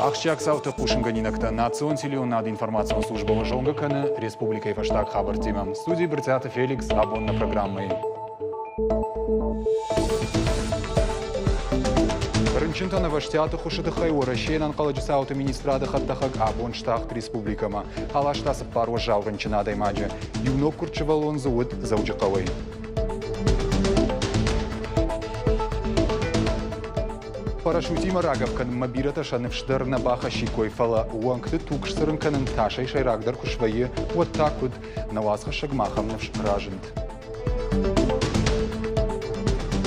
Ахсджиаг цауты хъусынгӕнинӕгтӕ национ телеуынынады информацион службӕмӕ зонгӕ кӕны республикӕйы фӕстаг хабӕрттимӕ. Студийы Брытъиаты Феликс абон нӕ программӕйы. Рынчынтӕн ӕвӕстиаты хуысы тыххӕй Уӕрӕсейы ӕнӕнхъӕлӕджы цауты министрады хӕдтӕхӕг абон стахт республикӕмӕ. Аласта цыппар уӕззау рынчын адӕймаджы. Иу ноггуырд сывӕллон дзы уыд Дзӕуджыхъӕуӕй. Парашютимӕ рагӕпп кӕнынмӕ бирӕтӕ сӕ ныфс дӕр нӕ бахӕссиккой, фӕлӕ уӕнгты туг сцырын кӕнын тасӕй сӕйрагдӕр куы свӕййы, уӕд та куыд? Нӕ уацхӕссӕгмӕ ахӕм ныфс разынд.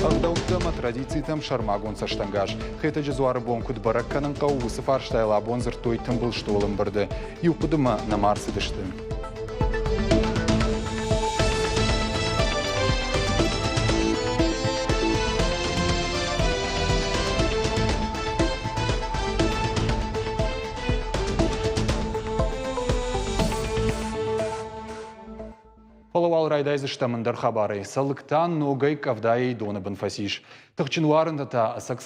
Ӕгъдӕуттӕ ӕмӕ традицитӕм сӕрмагонд цӕстӕнгас. Хетӕджы дзуары бон куыд бӕрӕг кӕнын хъӕуы, уыцы фарстайыл абон дзырдтой тымбыл стъолы ӕмбырды. Иу хъуыдымӕ нӕма ӕрцыдысты. Фӕлӕ уал райдайдзыстӕм ӕндӕр хабарӕй. Цӕлыкк ногӕй къӕвдайы доны бын фӕцис. Тыхджын уарынтӕ та ӕцӕг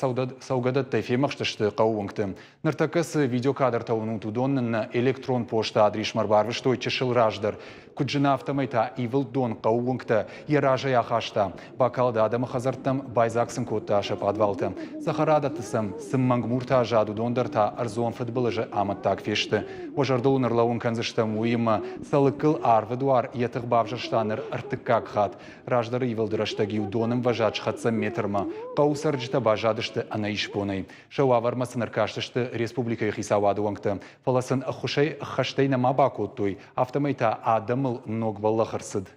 цӕугӕдӕттӕй фемӕхстысты хъӕуы уынгты. Ныртӕккӕ цы видеокадртӕ уынут, уыдон нын нӕ электрон посты адрисмӕ ӕрбарвыстой чысыл раздӕр. Куыд зыны, афтӕмӕй та ивылд дон хъӕуы уынгтӕ йӕ разӕй ахаста. Бакалд адӕмы хӕдзӕрттӕм, байдзаг сын кодта сӕ пъадвалтӕ. Цӕхӕрадӕтты сӕм цы мӕнгмуртӕ аззад, уыдон дӕр та ӕрдзон фыдбылызы амӕттаг фесты. Уӕ зӕрдыл уын ӕрлӕууын кӕндзыстӕм уыимӕ, Цӕлыккыл арвы дуар йӕ тых бавзӕрста ныр ӕртыккаг хатт. Раздӕры ивылды рӕстӕг-иу донӕмвӕзад схӕццӕ метрмӕ. Хъӕуы цӕрджытӕ баззадысты ӕнӕисбонӕй. Сӕ уавӕрмӕ сын ӕркастысты республикӕйы хицауады уӕнгтӕ, фӕлӕ сын ӕххуысӕй ӕххӕстӕй нӕма бакодтой, афтӕмӕй та адӕмыл ног бӕллӕх ӕрцыд.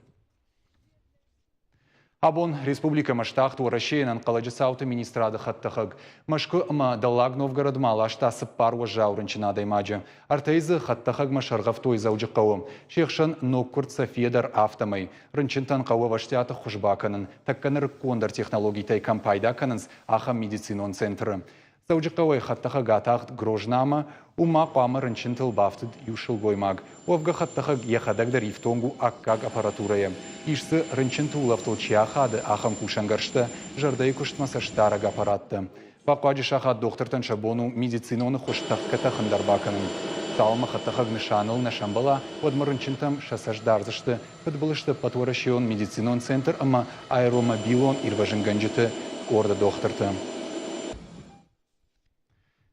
Абон республикӕмӕ стахт Уӕрӕсейы ӕнӕнхъӕлӕджы цауты министрады хӕдтӕхӕг. Мӕскуы ӕмӕ Дӕллаг Новгородмӕ аласта цыппар уӕззау рынчын адӕймаджы. Ӕртӕйы дзы хӕдтӕхӕгмӕ сӕргъӕвтой Дзӕуджыхъӕуы. Се хсӕн ноггуырд София дӕр афтӕмӕй. Рынчынтӕн хъӕуы ӕвӕстиаты ххуыс бакӕнын, тӕккӕ нырыккондӕр технологитӕй кӕм пайда кӕнынц, ахӕм медицинон центры. Дзӕуджыхъӕуӕй хӕдтӕхӕг атахт Грознамӕ, уым ма хъуамӕ рынчынтыл бафтыд иу сылгоймаг. Уӕвгӕ хӕдтӕхӕг йӕхӕдӕг дӕр ифтонг у аккаг аппаратурӕйӕ. Ис дзы, рынчынты улӕфтыл чи ахады, ахӕм кусӕнгӕрзтӕ, зӕрдӕйы куыстмӕ цӕстдарӕг аппараттӕ. Бахъуаджы сахат дохтыртӕн сӕ бон у медицинон ӕххуыс тӕхгӕ-тӕхын дӕр бакӕнын. Цалынмӕ хӕдтӕхӕг нысаныл нӕ сӕмбӕла, уӕдмӕ рынчынтӕм сӕ цӕст дардзысты фыдбылызты ӕппӕтуӕрӕсейон медицинон центр ӕмӕ аэромобилон ирвӕзынгӕнджыты къорды дохтыртӕ.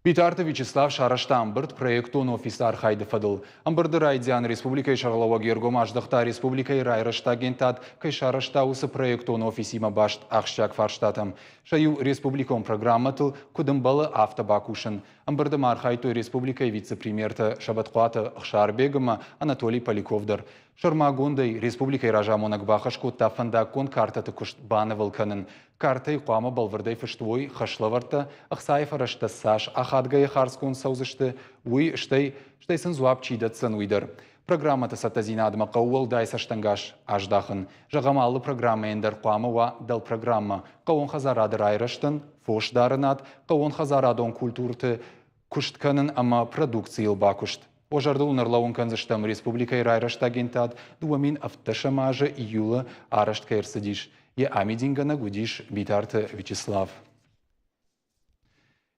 Битарты Вячеслав сарӕзта ӕмбырд проектон офисы архайды фӕдыл. Ӕмбырды райдиан республикӕйы сӕргълӕууӕг йе ргом аздӕхта республикӕйы райрӕзты агентад кӕй сарӕзта, уыцы проектон офисимӕ баст ахсджиаг фарстатӕм. Сӕ иу республикон программӕтыл, куыд ӕмбӕлы, афтӕ бакусын. Ӕмбырды ма архайдтой республикӕйы вице-премьертӕ Сӕбӕтхъуаты Ӕхсарбег ӕмӕ Анатолий Поляков дӕр. Сӕрмагондӕй республикӕйы разамонӕг бахӕс кодта фӕндаггон картӕты куыст банывыл кӕнын. Картӕйы хъуамӕ бӕлвырдӕй фыст уой хӕслӕвӕрдтӕ, ӕхцайы фӕрӕзтӕ цас ахадгӕйӕ хардзгонд цӕудзысты, уый, стӕй, стӕй сын дзуапп чи дӕтдзӕн, уый дӕр. Программӕты цӕттӕдзинадмӕ хъӕуы уӕлдай цӕстӕнгас аздахын. Зӕгъӕм, алы программӕйӕн дӕр хъуамӕ уа дӕлпрограммӕ хъӕууонхӕдзарады райрӕзтӕн, фосдарынад, хъӕууонхӕдзарадон культурты куыст кӕнын ӕмӕ продукцийыл бакуыст. Уӕ зӕрдыл уын ӕрлӕууын кӕндзыстӕм республикӕйы райрӕзты агентад 2017 азы июлы арӕзт кӕй ӕрцыдис. Йӕ амидингӕнӕг уыдис Битарты Вячеслав.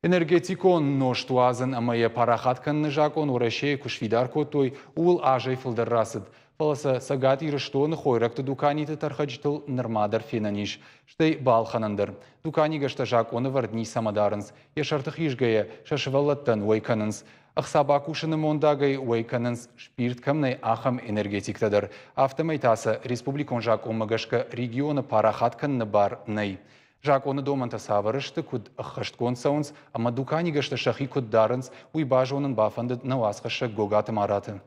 Энергетикон нозт уадзын ӕмӕ йӕ парахат кӕныны закъон Уӕрӕсейы куы сфидар кодтой, ууыл азӕй фылдӕр рацыд. Фӕлӕ сӕ Цӕгат Ирыстоны хойрӕгты дуканиты тӕрхӕджытыл нырма дӕр фенӕн ис, стӕй балхӕнӕн дӕр. Дуканигӕстӕ закъонӕвӕрд ницӕмӕ дарынц, йӕ сӕрты хизгӕйӕ сӕ сывӕллӕттӕн уӕй кӕнынц. Ӕхца бакусыны мондагӕй уӕй кӕнынц, спирт кӕм нӕй, ахӕм энергетиктӕ дӕр. Афтӕмӕй та сӕ республикон закъонмӕ гӕсгӕ регионы парахат кӕныны бар нӕй. Закъоны домӕнтӕ цавӕр сты, куыд ӕххӕстгонд цӕуынц ӕмӕ дуканигӕстӕ сӕхи куыд дарынц, уый базонын бафӕндыд нӕ уацхӕссӕг Гогаты Мараты.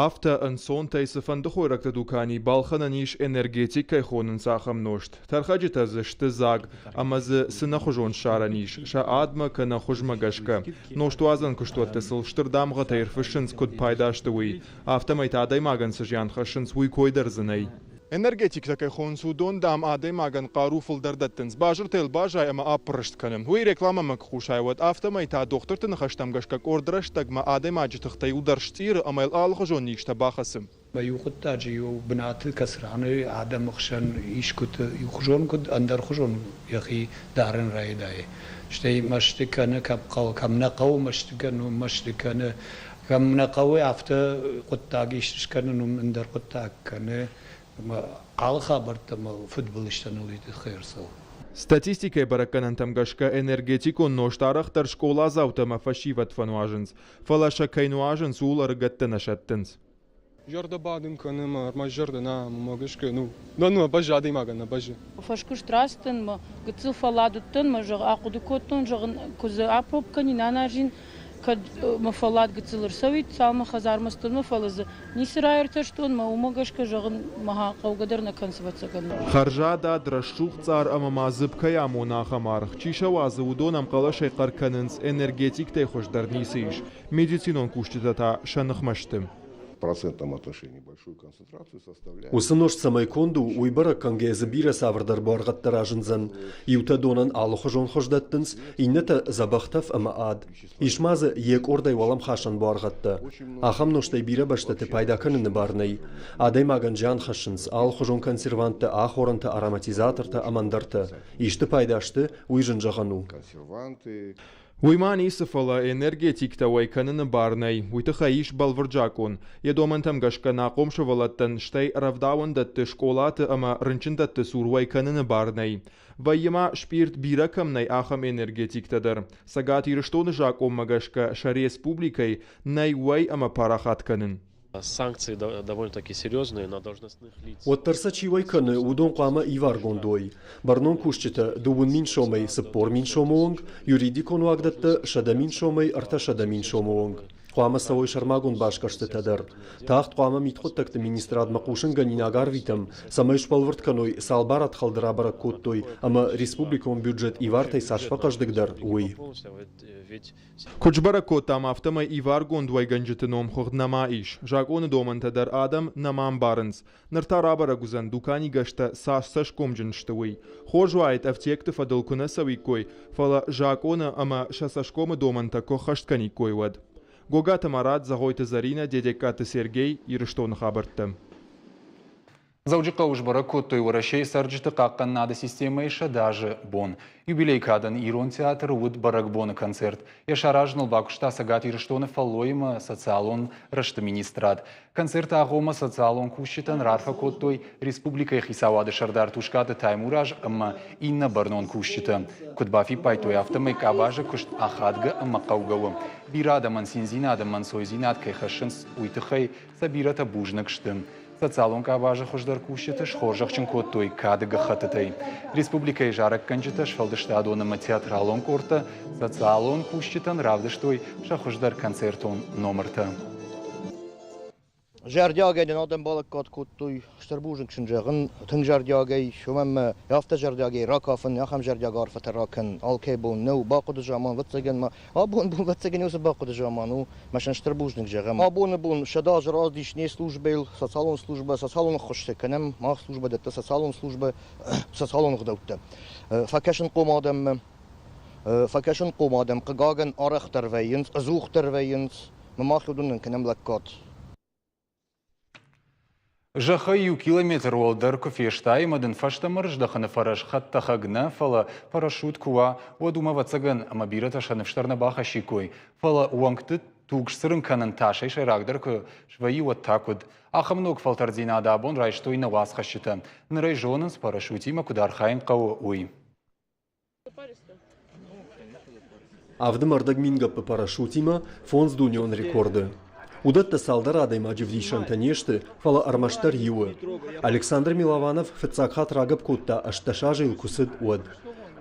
Афтӕ ӕнцонтӕй цыфӕнды хойрӕгты дукани балхӕнӕн ис энергетик кӕй хонынц, ахӕм нозт. Тӕрхӕджытӕ дзы сты дзаг ӕмӕ дзы цынӕхуызон ссарӕн ис, сӕ адмӕ кӕнӕ хуызмӕ гӕсгӕ. Нозтуадзӕн куыстуӕтты сыл стыр дамгъӕтӕй ӕрфыссынц, куыд пайда сты, уый. Афтӕмӕй та адӕймагӕн цы зиан хӕссынц, уый кой дӕр дзы нӕй. Энергетиктӕ кӕй хонынц, уыдон, дам, адӕймагӕн хъару фылдӕр дӕттынц. Базыртӕ йыл баззайы ӕмӕ аппӕрст кӕны. Уый рекламӕмӕ куы хъусай, уӕд афтӕмӕй та дохтырты ныхӕстӕм гӕсгӕ къорд рӕстӕгмӕ адӕймаджы тыхтӕ иуылдӕр сцъиры ӕмӕ йыл алыхуызон низтӕ бахӕцы. Иу хъуыддаджы иу бынаты кӕцыраны адӕмы хсӕн искуыты иухуызон куыд ӕндӕрхуызон йӕхи дарын райдайы. Стӕй мӕсты кӕны, кӕм хъӕуы, кӕм нӕ хъӕуы мӕсты кӕны, уым мӕсты кӕны. Кӕм нӕ хъӕуы, афтӕ хъуыддаг исты скӕнын, уым ӕндӕр хъуыддаг кӕны. Алы хабӕрттӕ ӕмӕ фыдбылызтӕ ныл уый тыххӕй ӕрцӕуы. Статистикӕйы бӕрӕггӕнӕнтӕм гӕсгӕ энергетикон нозт арӕхдӕр скъоладзаутӕ ӕмӕ фӕсивӕд фӕнуазынц, фӕлӕ сӕ кӕй нуазынц, ууыл ӕрыгӕттӕ нӕ сӕттынц. Зӕрдӕ бадын кӕны ӕмӕ ӕрмӕст зӕрдӕ нӕ, ӕмӕ гӕсгӕ, ну, нӕ бӕззы адӕймагӕн нӕ бӕззы. Фӕскуыст рацыдтӕн мӕ гыццыл фӕллад уыдтӕн мӕ, зӕгъ, ахъуыды кодтон, зӕгъын, куы дзы апроб кӕнин, аназин, кӕд мӕ фӕллад гыццыл ӕрцӕуид, цалынмӕ хӕдзармӕ цыдтӕн, фӕлӕ дзы ницы раиртӕстон, мӕ уымӕ гӕсгӕ, зӕгъын, мӕ хъӕугӕ дӕр нӕ кӕнынц, ӕвӕццӕгӕн. Хӕрзадад, рӕсугъд цъар ӕмӕ ма дзыпп кӕй амоны, ахӕм аргъ. Чи сӕ уадзы, уыдон ӕмхъӕлӕсӕй хъӕр кӕнынц, энергетиктӕй хуыздӕр ницы ис. Медицинон кусджытӕ та сӕ ныхмӕ сты. Процентном отношении большую концентрацию составляет. Уыцы нозт цӕмӕй конд у, уый бӕрӕг кӕнгӕйӕ дзы бирӕ цавӕрдӕр буаргъӕдтӕ разындзӕн. Иутӕ донӕн алыхуызон хуыз дӕттынц, иннӕтӕ дзӕбӕх тӕф ӕмӕ ад. Ис ма дзы йе къордӕй уӕлӕмхасӕн буаргъӕдтӕ. Ахӕм нозтӕй бирӕ бӕстӕты пайда кӕныны бар нӕй. Адӕймагӕн зиан хӕссынц алыхуызон консерванттӕ, ахорӕнтӕ, ароматизатортӕ ӕмӕ ӕндӕртӕ. Исты пайда сты, уый зын зӕгъӕн у. Консерванты. Уый ма ницы, фӕлӕ энергетиктӕ уӕй кӕныны бар нӕй. Уый тыххӕй ис бӕлвырд закъон. Йӕ домӕнтӕм гӕсгӕ ӕнахъом сывӕллӕттӕн, стӕй рӕвдауӕндӕтты, скъолаты ӕмӕ рынчындӕтты цур уӕй кӕныны бар нӕй. Вӕййы ма, спъирт бирӕ кӕм нӕй, ахӕм энергетиктӕ дӕр. Цӕгат Ирыстоны закъонмӕ гӕсгӕ сӕ республикӕйы нӕй уӕй ӕмӕ парахат кӕнын. Санкции довольно-таки серьезные на должностных лиц. Уӕддӕр сӕ чи уӕй кӕны, уыдон хъуамӕ иваргонд уой. Бӕрнон кусджытӕ 2 000 сомӕй 40 000 сомы онг, юридикон уагдӕттӕ 100 000 сомӕй 300 000 сомы онг. Хъуамӕ цӕуой сӕрмагонд басгӕрстытӕ дӕр. Тагъд хъуамӕ мидхъуыддӕгты министрадмӕ хъусынгӕнинаг арвитӕм, цӕмӕй сбӕлвырд кӕной, цал барадхӕлды рабӕрӕг кодтой ӕмӕ республикон бюджет ивартӕй цас фӕхъӕздыгдӕр, уый. Куыд сбӕрӕг кодтам, афтӕмӕй иваргонд уӕйгӕнджыты номхыгъд нӕма ис. Закъоны домӕнтӕ дӕр адӕм нӕма ӕмбарынц. Ныр та рабӕрӕг уыдзӕн, дуканигӕстӕ цас цӕсгомджын сты, уый. Хорз уаид, ӕфтиӕгты фӕдыл куы нӕ цӕуиккой, фӕлӕ закъоны ӕмӕ сӕ цӕсгомы домӕнтӕ куы ӕххӕст кӕниккой, уӕд. Гогаты Марат, Зӕгъойты Зӕринӕ, Дедегкаты Сергей, Ирыстоны хабӕрттӕ. Дзӕуджыхъӕуы сбӕрӕг кодтой Уӕрӕсейы цӕрджыты хъахъхъӕнынады системӕйы 100 азы бон. Юбилейы кадӕн Ирон театры уыд бӕрӕгбоны концерт. Йӕ саразыныл бакуыста Цӕгат Ирыстоны фӕллойы социалон рӕзты министрад. Концерты агъоммӕ социалон кусджытӕн раарфӕ кодтой республикӕйы хицауады сӕрдар Тускъаты Таймураз ӕмӕ иннӕ бӕрнон кусджытӕ. Куыд бафиппайдтой, афтӕмӕй къабазы куыст ахадгӕ ӕмӕ хъӕугӕ у. Бирӕ адӕмӕн циндзинад ӕмӕ ӕнцойдзинад кӕй хӕссынц, уый тыххӕй сӕ бирӕтӕ бузныг сты. Социалон къабазы хуыздӕр кусджыты схорзӕхджын кодтой кады гӕххӕттытӕй. Республикӕйы зарӕггӕнджытӕ, сфӕлдыстадон ӕмӕ театралон къордтӕ социалон кусджытӕн равдыстой сӕ хуыздӕр концертон номыртӕ. Зӕрдиагӕй нын адӕм балӕггад кодтой, стыр бузныг сын зӕгъын, тынг зӕрдиагӕй, уымӕн ӕмӕ афтӕ зӕрдиагӕй ракафын, ахӕм зӕрдиаг арфӕтӕ ракӕн алкӕй бон нӕу. Бахъуыды заман, ӕвӕццӕгӕн ма абон бон, ӕвӕццӕгӕн, уыцы бахъуыды заман у, мӕ сын стыр бузныг зӕгъӕм. Абоны бон 100 азы рацыдис не службӕйыл, социалон службӕ, социалон ӕххуыстӕ кӕнӕм, мах службӕ дӕтты социалон службӕ, социалон ӕгъдӕуттӕ. Фӕкӕсынхъом адӕммӕ, фӕкӕсынхъом адӕм, хъыгагӕн, арӕхдӕр вӕййынц, ӕдзухдӕр вӕййынц, мах уыдонӕн кӕнӕм лӕггад. Зӕххӕй 1 километр уӕлдӕр куы фестай ӕмӕ дын фӕстӕмӕ рыздӕхыны фӕрӕз хӕдтӕхӕг нӕ, фӕлӕ парашют куы уа, уӕд уымӕ, ӕвӕццӕгӕн, ӕмӕ бирӕтӕ сӕ ныфс дӕр нӕ бахӕссиккой. Фӕлӕ уӕнгты туг сцырын кӕнын тасӕй сӕйрагдӕр куы свӕййы, уӕд та куыд? Ахӕм ног фӕлтӕрддзинад абон райстой нӕ уацхӕсджытӕ. Ныр ӕй зонынц, парашютимӕ куыд архайын хъӕуы, уый. 7,25 гӕппы парашютимӕ, фондз дунеон рекорды. Уыдӕттӕ цалдӕр адӕймаджы вдисӕнтӕ не сты, фӕлӕ ӕрмӕстдӕр иуы. Александр Милованов фыццаг хатт рагӕпп кодта, 18 азы йыл куы цыд, уӕд.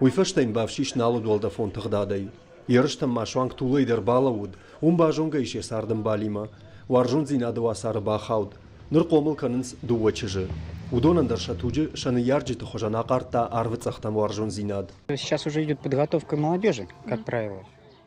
Уый фӕстӕ йын бафсис нал уыд уӕлдӕфон тыгъдадӕй. Ерыстӕм ма суанг Тулӕй дӕр балӕууыд, уым базонгӕ ис йӕ цардӕмбалимӕ. Уарзондзинады уацары бахауд. Ныр хъомыл кӕнынц дыууӕ чызджы. Уыдонӕн дӕр сӕ туджы сӕ ныййарджыты хуызӕн ахъардта арвы цъӕхтӕм уарзондзинад. Сейчас уже идет подготовка молодежи, как правило.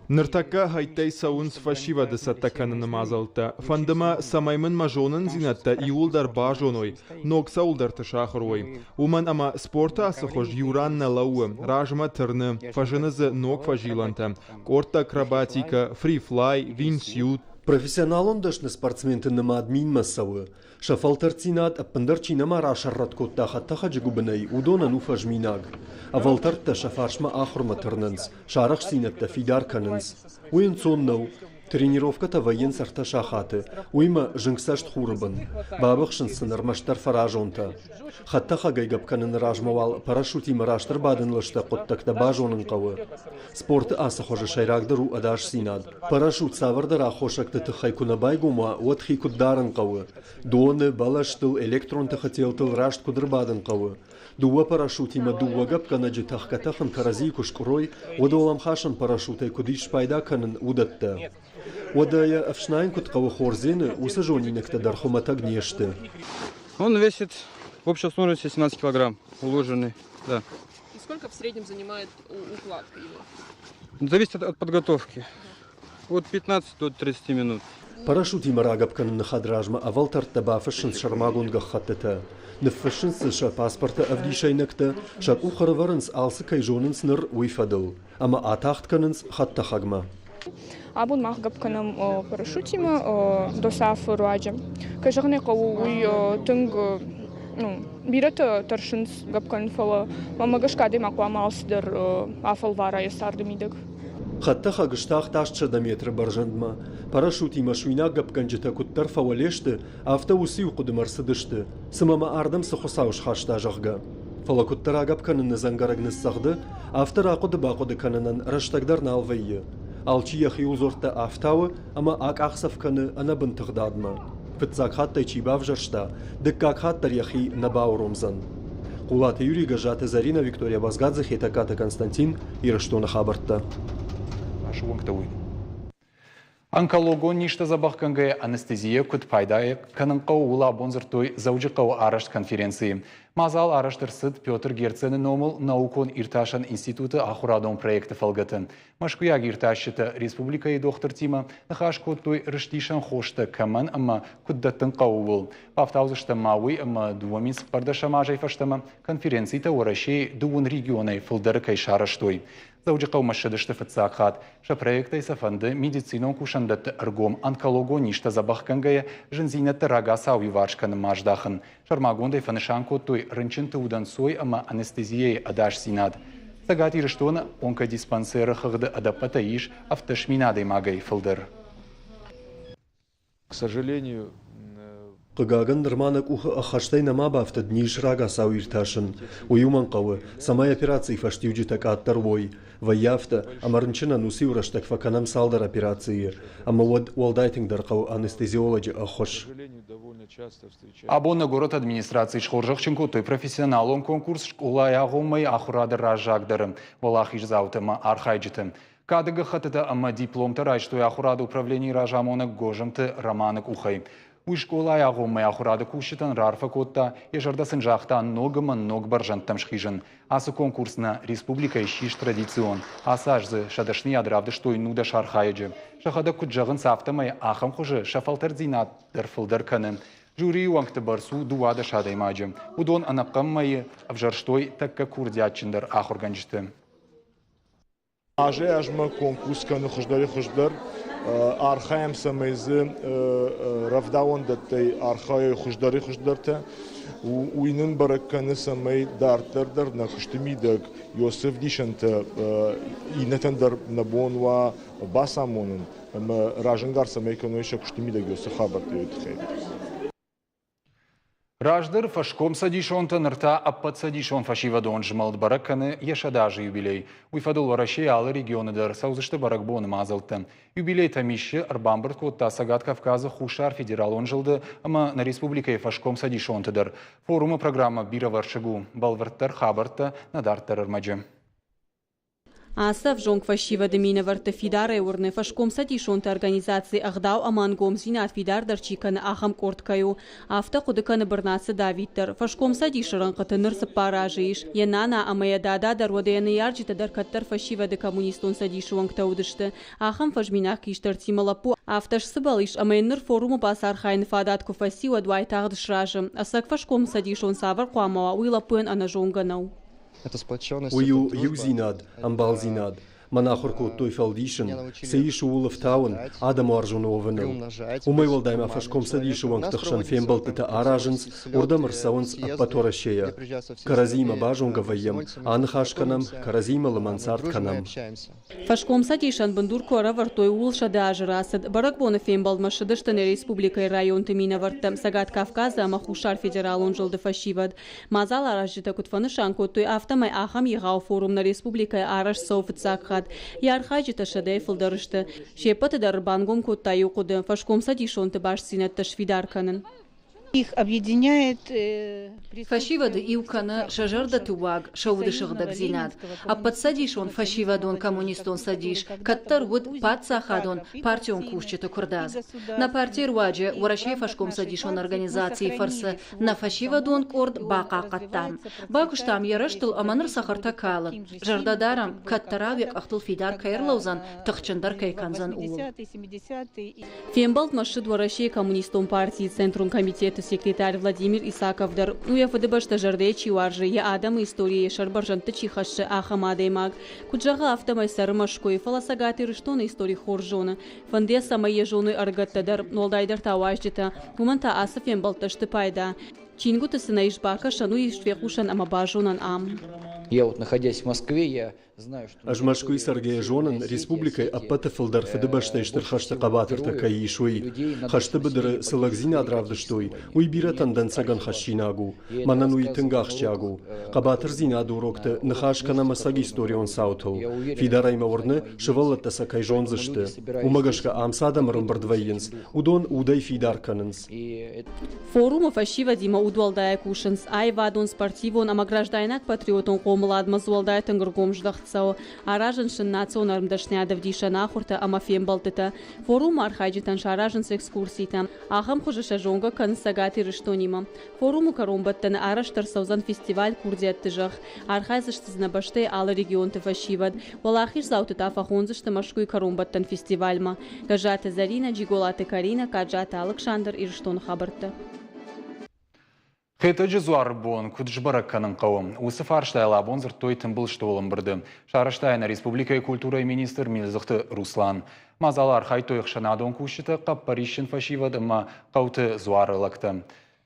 Ныртӕккӕ хӕйттӕй цӕуынц фӕсивӕды цӕттӕ кӕныны мадзӕлттӕ. Фӕнды мӕ, цӕмӕй мын мӕ зонындзинӕдтӕ иууылдӕр базоной, ног цӕуылдӕрты сахуыр уой. Уымӕн ӕмӕ спорты ацы хуыз иу ран нӕ лӕууы, размӕ тырны, фӕзыны дзы ног фӕзилӕнтӕ, къордты акробатикӕ, фрифлай, вингсьют. Профессионалон дӕсны спортсменты нымад минмӕ цӕуы. Сӕ фӕлтӕрддзинад ӕппындӕр чи нӕма расӕррӕтт кодта хӕдтӕхӕджы гуыбынӕй, уыдонӕн у фӕзминаг. Ӕвӕлтӕрдтӕ сӕ фарсмӕ ахуырмӕ тырнынц, сӕ арӕхстдзинӕдтӕ фидар кӕнынц. Уый ӕнцон нӕу. Тренировкӕтӕ вӕййынц ӕртӕ сахаты, уыимӕ зынгцӕст хуры бын. Бабыхсынц сын ӕрмӕстдӕр фӕразонтӕ. Хӕдтӕхӕгӕй гӕпп кӕныны размӕ уал парашютимӕ раст ӕрбадын лыстӕг хъуыддӕгтӕ базонын хъӕуы. Спорты ацы хуызы сӕйрагдӕр у ӕдасдзинад. Парашют цавӕрдӕр аххосӕгты тыххӕй куы нӕ байгом уа, уӕд хи куыд дарын хъӕуы? Доны, бӕлӕстыл, электрон тыхы телтыл раст куыд ӕрбадын хъӕуы? Дыууӕ парашютимӕ дыууӕ гӕпгӕнӕджы тӕхгӕ-тӕхын кӕрӕдзийы куы скъуырой, уӕд уӕлӕмхасӕн парашютӕй куыд ис спайда кӕнын, уыдӕттӕ. Уӕдӕ йӕ ӕфснайын куыд хъӕуы хордзены, уыцы зонинӕгтӕ дӕр хуымӕтӕг не сты. Он весит в общей сложности 17 килограмм уложенный, да. И сколько в среднем занимает укладка его? Зависит от подготовки. От 15 до 30 минут. Парашютимӕ рагӕпп кӕныны хӕдразмӕ ӕвӕлтӕрдтӕ бафыссынц сӕрмагонд гӕххӕттытӕ. Ныффыссынц дзы сӕ паспорты ӕвдисӕйнӕгтӕ, сӕ къух ӕрӕвӕрынц, алцы кӕй зонынц ныр, уый фӕдыл. Ӕмӕ атагъд кӕнынц хӕдтӕхӕгмӕ. Абон мах гӕпп кӕнӕм парашютимӕ ДОСААФ-ы руаджы. Кӕй зӕгъын ӕй хъӕуы, уый тынг ну, бирӕтӕ тӕрсынц гӕпп кӕнын, фӕлӕ мӕнмӕ гӕсгӕ адӕймаг хъуамӕ алцыдӕр афӕлвара йӕ царды мидӕг. Хӕдтӕхӕг стахт 800 метры бӕрзӕндмӕ. Парашютимӕ суинаг гӕпгӕнджытӕ куыддӕр фӕуӕле сты, афтӕ уыцы иу хъуыдымӕ ӕрцыдысты, цымӕ мӕ ардӕм цы Хуыцау схаста, зӕгъгӕ. Фӕлӕ куыддӕр агӕпп кӕныны дзӕнгӕрӕг ныццӕгъды, афтӕ рахъуыды-бахъуыды кӕнынӕн рӕстӕг дӕр нал вӕййы. Алчи йӕхиуыл дзуӕрттӕ ӕфтауы ӕмӕ акъахдзӕф кӕны ӕнӕбын тыгъдадмӕ. Фыццаг хатт ӕй чи бавзӕрста, дыккаг хатт дӕр йӕхи нӕ бауромдзӕн. Хъулаты Юрий, Гӕззаты Зӕринӕ, Виктория Базгадзе, Хетӕгкаты Константин, Ирыстоны хабӕрттӕ. Онкологон низтӕ дзӕбӕхгӕнгӕйӕ анестезийӕ куыд пайда кӕнын хъӕуы, ууыл абон дзырдтой Дзӕуджыхъӕуы арӕзт конференцийы. Мадзал арӕзт ӕрцыд Петр Герцены номыл наукон-иртасӕн институты ахуырадон проекты фӕлгӕты. Мӕскуыйаг иртасджытӕ республикӕйы дохтыртимӕ ныхас кодтой рыстисӕн хостӕ кӕмӕн ӕмӕ куыд дӕттын хъӕуы, ууыл. Бафтаудзыстӕм ма уый, ӕмӕ 2014 азӕй фӕстӕмӕ конференцитӕ Уӕрӕсейы дыууын регионӕй фылдӕры кӕй сарӕзтой. Дзӕуджыхъӕумӕ ссыдысты фыццаг хатт. Сӕ проектӕй сӕ фӕнды медицинон кусӕндӕтты ӕргом онкологон низтӕ дзӕбӕхгӕнгӕйӕ зындзинӕдтӕ рагацау иуварс кӕнынмӕ аздахын. Сӕрмагондӕй фӕнысан кодтой рынчынты удӕнцой ӕмӕ анестезийӕйы ӕдасдзинад. Цӕгат Ирыстоны онкодиспансеры хыгъды ӕдӕппӕтӕй ис 17 000 адӕймагӕй фылдӕр. К сожалению, Хъыгагӕн, нырма нӕ къухы ӕххӕстӕй нӕма бафтыд низ рагацау иртасын. Уый уымӕн хъӕуы, цӕмӕй операцийы фӕстиуджытӕ къаддӕр уой. Вӕййы афтӕ, ӕмӕ рынчынӕн уыцы-иу рӕстӕг фӕкӕнӕм цалдӕр операцийы, ӕмӕ уӕд уӕлдай тынгдӕр хъӕуы анестезиолоджы ӕххуыс. Абон нӕ горӕты администрацийы схорзӕхджын кодтой профессионалон конкурс скъолайы агъоммӕйы ахуырады раззагдӕры уӕлахиздзаутӕ ӕмӕ архайджыты. Кады гӕххӕттытӕ ӕмӕ дипломтӕ райстой ахуырады управленийы разамонӕг Гозымты Романы къухӕй. Уый скъолайы агъоммӕ ахуырады кусджытӕн раарфӕ кодта, йӕ зӕрдӕ сын загъта ног ӕмӕ ног бӕрзӕндтӕм схизын. Ацы конкурс нӕ республикӕйы ссис традицион. Ацы аз дзы сӕ дӕсныйад равдыстой 19 архайӕджы. Сӕхӕдӕг куыд зӕгъынц, афтӕмӕй ахӕм хуызы сӕ фӕлтӕрддзинад дӕр фылдӕр кӕны. Жюрийы уӕнгты бӕрц у 12 адӕймаджы. Уыдон ӕнӕхъӕн мӕйы ӕвзӕрстой тӕккӕ курдиатджындӕр ахуыргӕнджыты. Азӕй-азмӕ конкурс кӕны хуыздӕрӕй-хуыздӕр. Архайӕм, цӕмӕй дзы рӕвдауӕндӕттӕй архайой хуыздӕрӕй-хуыздӕртӕ. Уый нын бӕрӕг кӕны, цӕмӕй дарддӕр дӕр нӕ куысты мидӕг цы ӕвдисӕнтӕ иннӕтӕн дӕр нӕ бон уа бацамонын ӕмӕ разӕнгард цӕмӕй кӕной сӕ куысты мидӕг цы хабӕрттӕ, уый тыххӕй. Раздӕр фӕскомцӕдисонтӕ ныр та ӕппӕтцӕдисон фӕсивӕдон змӕлд бӕрӕг кӕны йӕ 100 азы юбилей. Уый фӕдыл Уӕрӕсейы алы регионы дӕр цӕудзысты бӕрӕгбоны мадзӕлттӕ. Юбилей Тӕмисчы ӕрбамбырд кодта Цӕгат Кавказы Хуссар федералон зылды ӕмӕ нӕ республикӕйы фӕскомцӕдисонты дӕр. Форумы программӕ бирӕвӕрсыг у. Бӕлвырддӕр хабӕрттӕ нӕ дарддӕр ӕрмӕджы. Ацы ӕвзонг фӕсивӕды минӕвӕртты фидарӕй уырны, фӕскомцӕдисонты организаци ӕгъдау ӕмӕ ӕнгомдзинад фидардӕр чи кӕны, ахӕм къорд кӕй у. Афтӕ хъуыды кӕны Бырнацы Давид дӕр. Фӕскомцӕдисы рӕнхъыты ныр цыппар азы ис. Йӕ нана ӕмӕ йӕ дада дӕр, уӕдӕ йӕ ныййарджытӕ дӕр кӕддӕр фӕсивӕды коммунистон цӕдисы уӕнгтӕ уыдысты. Ахӕм фӕзминаг хистӕртимӕ лӕппу афтӕ сцыбӕл ис, ӕмӕ йын ныр форумы бацархайыны фадат куы фӕци, уӕд уайтагъд сразы. Ӕцӕг фӕскомцӕдисон цавӕр хъуамӕ уа, уый лӕппуйӕн ӕнӕзонгӕ нӕу. Уый у иудзинад, ӕмбалдзинад. Мӕн ахуыр кодтой фӕлдисын, цы ис ууыл ӕфтауын, адӕмуарзон уӕвыныл. Уымӕй уӕлдай ма фӕскомцӕдисы уӕнгты хсӕн фембӕлдтытӕ аразынц, уырдӕм ӕрцӕуынц ӕппӕт Уӕрӕсейӕ. Кӕрӕдзиимӕ базонгӕ вӕййӕм, аныхас кӕнӕм, кӕрӕдзиимӕ лымӕн цард кӕнӕм. Фӕскомцӕдисӕн бындур куы ӕрӕвӕрдтой, ууыл 100 азы рацыд. Бӕрӕгбоны фембӕлдмӕ ссыдысты нӕ республикӕйы районты минӕвӕрттӕ, Цӕгат Кавказы ӕмӕ Хуссар Федералон зылды фӕсивӕд. Мадзал аразджытӕ куыд фӕнысан кодтой, афтӕмӕй ахӕм егъау форум нӕ республикӕйы арӕзт цӕуы фыццаг хатт. Йӕ архайджытӕ сӕдӕйы фылдӕр сты. Се ппӕты дӕр ӕрбангом кодта иу хъуыды – фӕскомцӕдисонты бастдзинӕдтӕ сфидар кӕнын. Их объединяет Фӕсивӕды иу кӕны сӕ зӕрдӕты уаг, сӕ уды сыгъдӕгдзинад. Ӕппӕтцӕдисон фӕсивӕдон коммунистон цӕдис кӕддӕр уыд паддзахадон, партион кусджыты куырдадз. Нӕ партийы руаджы Уӕрӕсейы фӕскомцӕдисон организацийы фӕрцы нӕ фӕсивӕдон къорд бахъахъхъӕдтам. Бакуыстам йӕ рӕзтыл ӕмӕ ныр цӕхӕртӕ калы. Зӕрдӕ дарӕм, кӕддӕрау йӕ къӕхтыл фидар кӕй ӕрлӕудзӕн, тыхджындӕр кӕй кӕндзӕн, ууыл. Фембӕлдмӕ ссыд Уӕрӕсейы Коммунистон партийы Центрон комитеты секретарь Владимир Исаков дӕр. У йӕ фыдыбӕстӕ зӕрдӕйӕ чи уарзы, йӕ адӕмы историйы йӕ сӕр бӕрзӕндты чи хӕссы, ахӕм адӕймаг. Куыд зӕгъы, афтӕмӕй цӕры Мӕскуыйы, фӕлӕ Цӕгат Ирыстоны истори хорз зоны. Фӕнды йӕ, цӕмӕй йӕ зоной ӕрыгӕттӕ дӕр, уӕлдайдӕр та уазджытӕ. Уымӕн та ацы фембӕлдтӕ сты пайда. Чингуыты цы нӕ ис бакӕсӕн, уый ис фехъусӕн ӕмӕ базонӕн ам. Я вот, находясь в Москве, я Ӕз Мӕскуыйы цӕргӕйӕ зонын, республикӕйы ӕппӕты фылдӕр Фыдыбӕстӕйы Стыр хӕсты хъӕбатыртӕ кӕй ис, уый. Хӕсты быдыры цы лӕгдзинад равдыстой, уый бирӕтӕн дӕнцӕгӕн хӕссинаг у. Мӕнӕн уый тынг ахсджиаг у. Хъӕбатырдзинады урокты ныхас кӕнӕм ӕцӕг историон цаутыл. Фидарӕй мӕ уырны, сывӕллӕттӕ сӕ кӕй зондзысты. Уымӕ гӕсгӕ ам цы адӕм ӕрӕмбырд вӕййынц, уыдон удӕй фидар кӕнынц. Форумы фӕсивӕдимӕ удуӕлдайӕ кусынц. Аивадон, спортивон ӕмӕ граждайнаг-патриотон хъомыладмӕ дзы уӕлдай тынг ӕргом здӕхт цӕуы. Аразынц сын национ ӕрмдӕсныйад ӕвдисӕн ахуыртӕ ӕмӕ фембӕлдтытӕ. Форумы архайджытӕн саразынц экскурситӕ. Ахӕм хуызы сӕ зонгӕ кӕнынц Цӕгат Ирыстонимӕ. Форумы кӕронбӕттӕны арӕзт ӕрцӕудзӕн фестиваль «Курдиӕтты зӕхх». Архайдзысты дзы нӕ бӕстӕйы алы регионты фӕсивӕд. Уӕлахиздзауты та фӕхондзысты Мӕскуыйы кӕронбӕттӕн фестивальмӕ. Гӕззаты Зӕринӕ, Джиголаты Каринӕ, Каджаты Алыксандр, Ирыстоны хабӕрттӕ. Хетӕджы дзуары бон куыд сбӕрӕг кӕнын хъӕуы, уыцы фарстайыл абон дзырдтой тымбыл стъолы ӕмбырды. Сарӕзта йӕ нӕ республикӕйы культурӕйы министр Милдзыхты Руслан. Мадзалы архайдтой ӕхсӕнадон кусджытӕ, хъӕппӕрисджын фӕсивӕд ӕмӕ хъӕуты дзуары лӕгтӕ.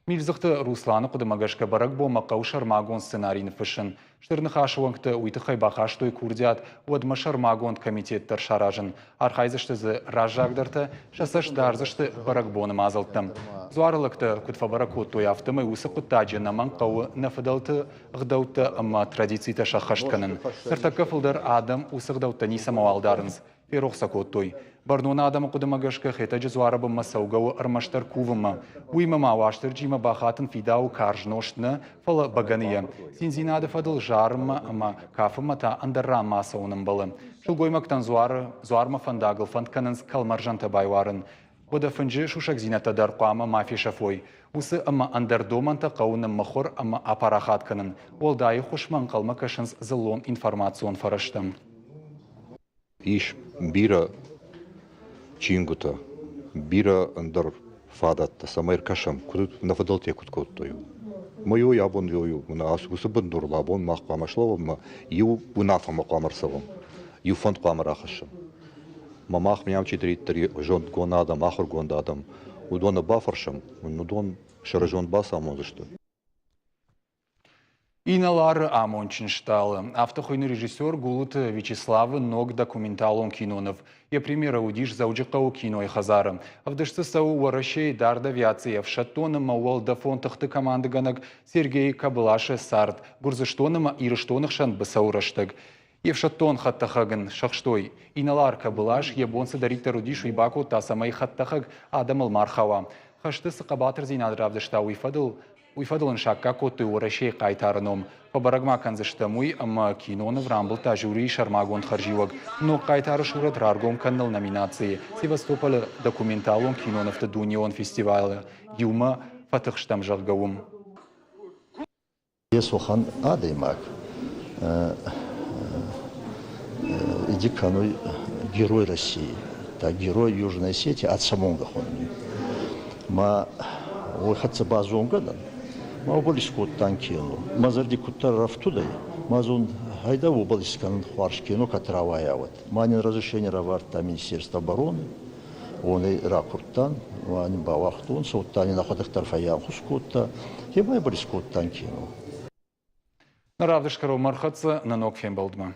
Милдзыхты Русланы хъуыдымӕ гӕсгӕ бӕрӕгбонмӕ хъӕуы сӕрмагонд сценарий ныффыссын. Стыр Ныхасы уӕнгтӕ уый тыххӕй бахастой курдиат, уӕдмӕ сӕрмагонд комитет дӕр саразын. Архайдзысты дзы раззагдӕртӕ, сӕ цӕст дардзысты бӕрӕгбоны мадзӕлттӕм. Дзуарылӕгтӕ куыд фӕбӕрӕг кодтой, афтӕмӕй уыцы хъуыддаджы ӕнӕмӕнг хъӕуы нӕ фыдӕлты ӕгъдӕуттӕ ӕмӕ традицитӕ сӕххӕст кӕнын. Ныртӕккӕ фылдӕр адӕм уыцы ӕгъдӕуттӕ ницӕмӕуал дарынц. Ферох сӕ кодтой. Бӕрнон адӕмы хъуыдымӕ гӕсгӕ Хетӕджы дзуары бынмӕ цӕугӕ у ӕрмӕстдӕр кувынмӕ. Уыимӕ ма Уастырджимӕ бахатын фидауы карз нозт нӕ, фӕлӕ бӕгӕныйӕ. Циндзинады фӕдыл зарынмӕ ӕмӕ кафынмӕ та ӕндӕр ранмӕ ацӕуын ӕмбӕлы. Сылгоймӕгтӕн дзуары, дзуармӕ фӕндагыл фӕнд кӕнынц кӕлмӕрзӕнтӕ байуарын. Уӕдӕ фынджы сусӕгдзинӕдтӕ дӕр хъуамӕ ма фесӕфой. Уыцы ӕмӕ ӕндӕр домӕнтӕ хъӕуы ныммыхуыр ӕмӕ апарахат кӕнын. Уӕлдай ӕххуысмӕ ӕнхъӕлмӕ кӕсынц дзыллон информацион фӕрӕзтӕм. Ис бирӕ чингуытӕ, бирӕ ӕндӕр фадӕттӕ, цӕмӕй ӕркӕсӕм, куыд нӕ фыдӕлтӕ куыд кодтой. Мӕ иу абон уыцы бындурыл абон мах хъуамӕ слӕууӕм ӕмӕ иу уынаффӕмӕ хъуамӕ ӕрцӕуӕм, иу фӕнд хъуамӕ рахӕссӕм. Мӕ мах нӕм чидӕриддӕр зондгонд адӕм, ахуыргонд адӕм, уыдоны бафӕрсӕм, уыдон сӕрызонд бацамондзысты. Инӕлары амондджын стъалы. Афтӕ хуыйны режиссер Гулуты Вячеславы ног документалон киноныв. Йӕ премьерӕ уыдис Дзӕуджыхъӕуы кинойы хӕдзары. Ӕвдыст дзы цӕуы Уӕрӕсейы дард авиацийы ӕфсӕддон ӕмӕ уӕлдӕфон тыхты командыгӕнӕг Сергей Кобылашы цард Гуырдзыстон ӕмӕ Ирыстоны хсӕн быцӕуы рӕстӕг. Йе фсӕддон хӕдтӕхӕг ын сӕхстой. Инӕлар Кобылаш йӕ бон цыдӕриддӕр уыдис, уый бакодта, цӕмӕй хӕдтӕхӕг адӕмыл ма рхауа. Хӕсты цы хъӕбатырдзинад равдыста, уый фӕдыл Уый фӕдыл ын саккаг кодтой Уӕрӕсейы хъайтары ном. Фӕбӕрӕг ма кӕндзыстӕм уый, ӕмӕ киноныв рамбылдта жюрийы сӕрмагонд хӕрзиуӕг Ног хъайтары сурӕт раргом кӕныныл номинацийы Севастополы документалон кинонывты дунеон фестивалы иумӕ фӕтыхстӕм, зӕгъгӕ, уым. Есохан адӕймаг иди кӕнуй Герой России, та Герой Южной Осетии ӕцӕмонгӕ хонуй. Ма уой хӕццӕ базонгӕ дӕн. Ма уобӕл искодтан кино. Мӕ зӕрди куддӕр ӕрӕфтудӕй, ма зон. Гъӕйдӕ уобӕл искӕнун хуарз кино кӕд рауайа, уӕд. Ма нин разрешение равардта Министерство обороны, уонӕй ракурдтан, ма нин бауагътонцӕ, удта нин ӕхуӕдӕг дӕр фӕййанхус кодта. Хебӕй искодтан кино. Нӕ равдыст кӕронмӕ ӕрхӕццӕ нӕ ног фембӕлдмӕ.